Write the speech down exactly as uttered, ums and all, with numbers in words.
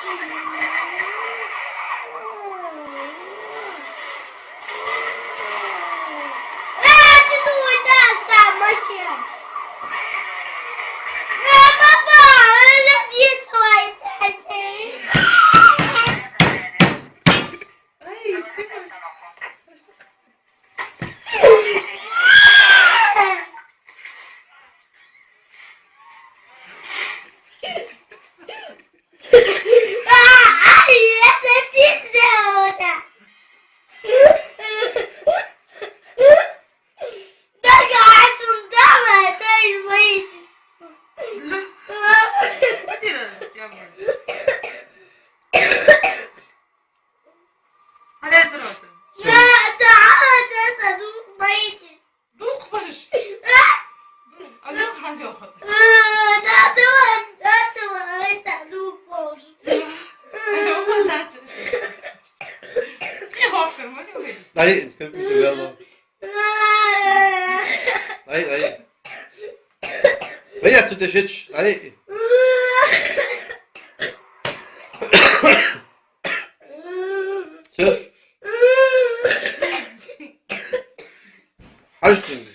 А, чё ты улетаешь, Саша? А, папа, это детство, это. Ай, снимай. А, ай, это ты сделала. Да, Гайсон, давай, дай выйдешь. Hadi hazır olsun. Да, да, да, да, ну, выйдешь. Dur, Barış. Dur. Alo, hadi oxu. Да, да, да, да, да, ну, выйдешь. Alo, oxu, hadi. Niye korkuyorum, öyle mi? Dayı, sıkıntı yok, yallah. Dayı, dayı. Dayı, tu te şeç, dayı. Çık. Hadi şimdi.